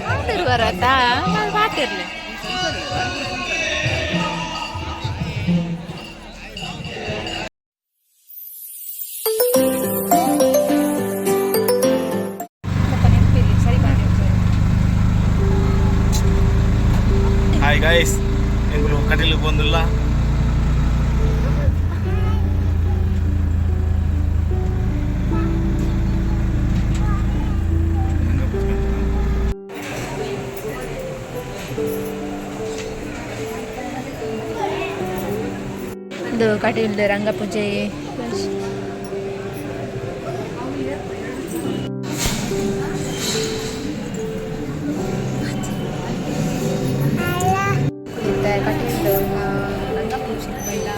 ಪಾತಿರ್ವರತಾ ಪಾತಿರ್ಲಿ. Hi guys, ಎಂಗುಲು Kateel ಬಂದಿಲ್ಲ. ಇದು ಕಟೀಲ್ ರಂಗಪೂಜೆ. ಇತ್ತೆ ಕಟೀಲ್ ರಂಗಪೂಜೆ ಬೈದ.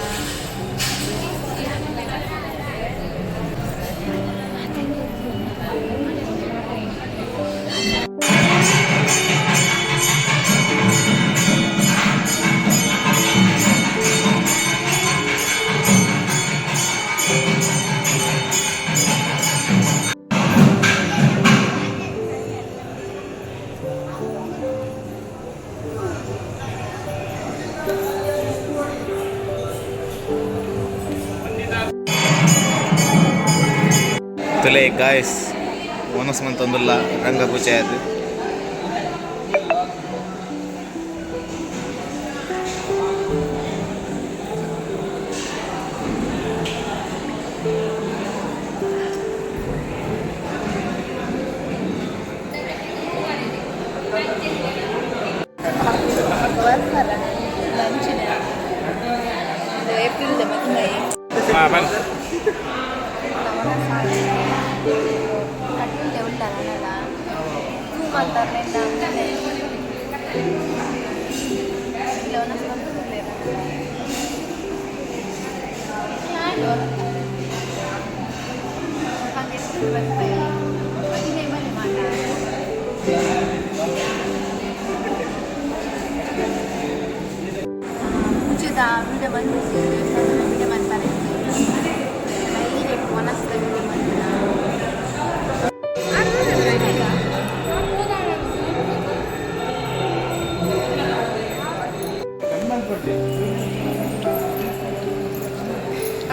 ತುಲೆ ಗಾಯ್ಸ್, ಒನಸ್ ಮಂತೊಂದುಲ್ಲ ರಂಗಪೂಜೆ ಅದು. ಏಪ್ರಿಲ್ ಮದಿಮೆ. ಹಾಂ, ಬನ್ನಿ. ಕಟೀಲ್ಡೆ ಉಲ್ಲ ನನಲ ತೂ ಮಲ್ತಾರ್ನೆಲ್ಲ ಇಲ್ಲ ಒನಸ್ ಮಂತೊಂದುಲ್ಲೆರ್. ಮದಿಮೆ ಮಾತ. ಪೂಜೆದ ವಿಡಿಯೋ ಬಂದಿಸಿ, ವಿಡಿಯೋ ಮಲ್ಪರೆ ಡೈರೆಕ್ಟ್ ಒನಸ್ದ ವಿಡಿಯೋ ಮಲ್ಪುನ.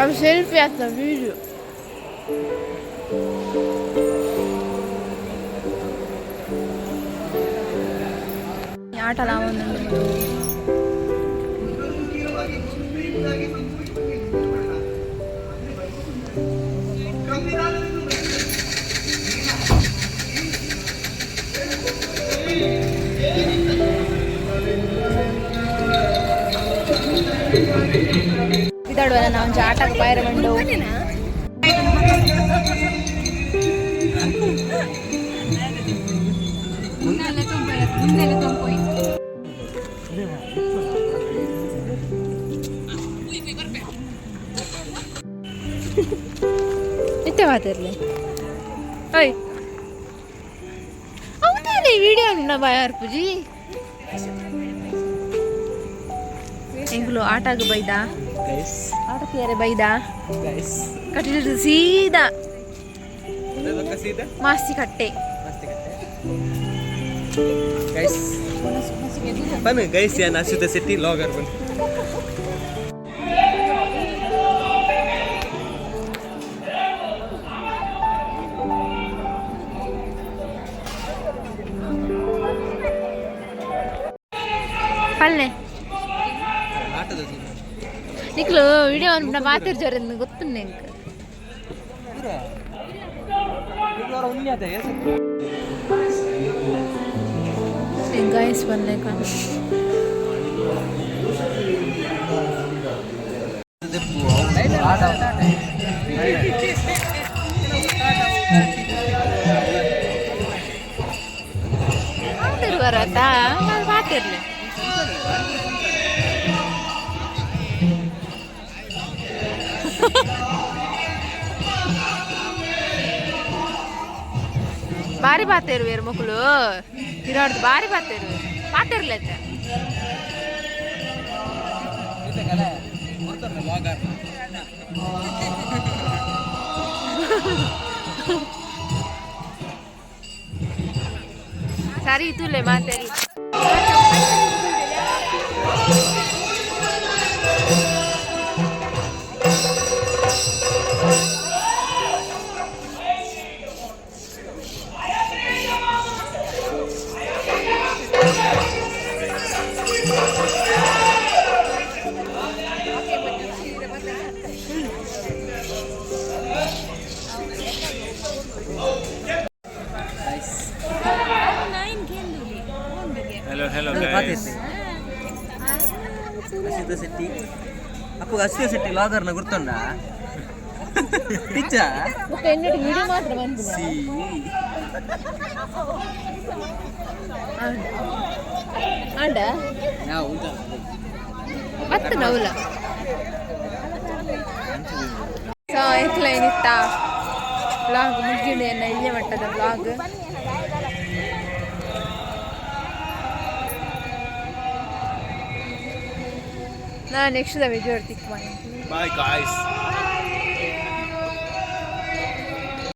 ಅವು ಸೆಲ್ಫಿ ಆಗ್ತಾ ವಿಡಿಯೋ. ಆಟ ಒಂದು. ಇದಾಡುವ ನಾವು ಒಂಜಿ ಆಟಕ್ಕೆ ಬಾಯರ ಬಂಡು. ಇತ್ತೆ ಮಾತಿರ್ಲಿ. ಓಯ್, ಹೌದಾನೆ ವಿಡಿಯೋ ಉಂಡ ಬಾಯಾರ್ ಪೂಜಿ. ಎಂಕುಲು ಆಟಗ್ ಬೈದ. ಆಟಕ್ಕೆ ಯಾರೇ ಬೈದ ಕಟೀಲ್ ಸೀದಾ ಮಾಸ್ತಿ ಕಟ್ಟೆ. ಗೈಸ್ ಬನ್ನಿ ಗೈಸ್, ಯಾನ್ ಅಶ್ಯುತ ಶೆಟ್ಟಿ ಲಾಗರ್, ಬನ್ನಿ. ಪಲ್ಲೆ. ಆಟದ ನಿಕ್ಲು ವಿಡಿಯೋ ಅನ್ಬಿಡ ಮಾತಿರ್ ಜೋರ ಗೊತ್ತುಂಡೆ ಎಂಕ್. ಗೈಸ್, ಬನ್ನೆ ಕಾಣ. ಮಾತಿರ್ವರತಾ ಮಾತಿರ್ಲಿ. ಬಾರಿ ಪಾತೆರುವೆರ್ ಮೊಕುಲು ತಿರಾಡ್ದು, ಬಾರಿ ಪಾತೆರು ಪಾತೆರ್ಲೈತೆ. ಕರಿ ತೂಲೆ ಮಾತೆಲ್ಲ. Hello hello. Ashwitha Shetty ಅಪ್ಪು, ಅಶ್ವಿತ ಶೆಟ್ಟಿ ಲಾಗರ್ನ ಗುರ್ತುಂಡ ಟೀಚರ್. ಬೊಕ್ಕ ಎನ್ನಡಿ ವಿಡಿಯೋ ಮಾತ್ರ ಬಂದು. ಸಿ. ಆಂಡ. ನಾವು. ಮತ್ತೆ ನೌಲ. ಸೊ ಎಂಕ್ಲೈನಿತ್ತ ಬ್ಲಾಗ್ ಮುಗಿಂಡು, ಎನ್ನ ಇಲ್ಲೇ ಮಟ್ಟದ ಬ್ಲಾಗ್. ನಾ ನೆಕ್ಸ್ಟ್ ವಿಡಿಯೋ ತಿಕ್. Bye guys.